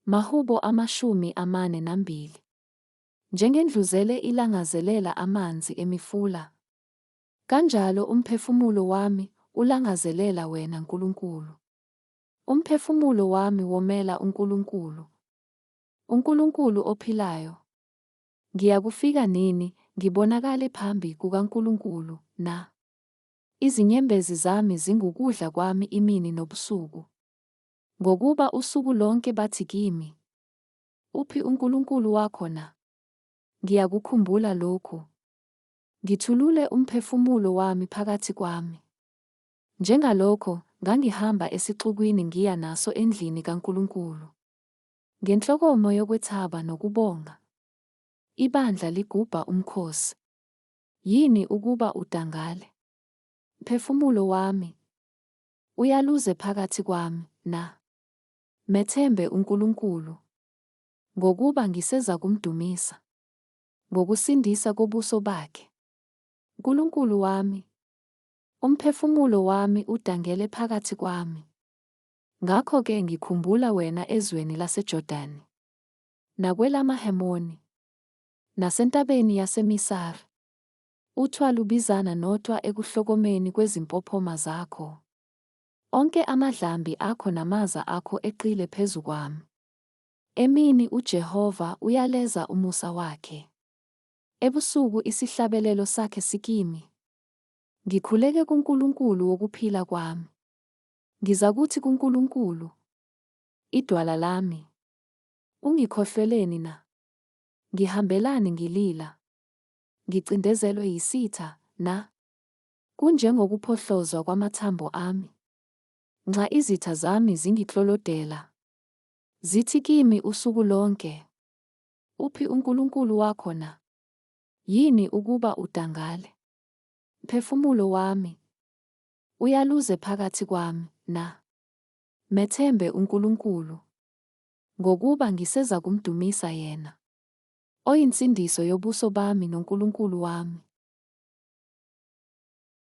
Mahubo 42. Njengendluzele ilangazelela amanzi emifula, kanjalo umphefumulo wami ulangazelela wena Nkulunkulu. Umphefumulo wami womela uNkulunkulu, uNkulunkulu ophilayo. Ngiyakufika nini ngibonakale phambi kukaNkulunkulu na? Izinyembezi zami zingukudla kwami imini nobusuku. Ngokuba usuku lonke bathi kimi, Uphi uNkulunkulu wakho na? Ngiyakukhumbula lokhu. Ngithulule umphefumulo wami phakathi kwami. Njengalokho ngangihamba esixukwini ngiya naso endlini kaNkulunkulu. Ngenhlokomo yokwethaba nokubonga. Ibandla ligubha umkhosi. Yini ukuba udangale? Mphefumulo wami, uyaluze phakathi kwami, na? Methembe uNkulunkulu. Ngokuba ngisezakumdumisa. Ngokusindisa kobuso bakhe. Nkulunkulu wami, umphefumulo wami udangele phakathi kwami. Ngakho-ke ngikhumbula wena ezweni laseJordani, nakwelamaHemoni, nasentabeni yaseMisari. Uthwa lubizana nothwa ekuhlokomeni kwezimpophoma zakho. Onke amadlambi akho namaza akho eqile phezu kwami. Emini uJehova uyaleza umusa wakhe. Ebusuku isihlabelelo sakhe sikimi. Ngikhuleke kuNkulunkulu wokuphila kwami. Ngizakuthi kuNkulunkulu, idwala lami, ungikhohlweleni na? Ngihambelani ngilila? Ngicindezelwe yisitha na? Kunjengokuphohlozwa kwamathambo ami. Nxa izitha zami zingiklolodela. Zithi kimi usuku lonke, Uphi uNkulunkulu wakho na? Yini ukuba udangale? Mphefumulo wami, uyaluze phakathi kwami na? Methembe uNkulunkulu, ngokuba ngisezakumdumisa yena, oyinsindiso yobuso bami noNkulunkulu wami.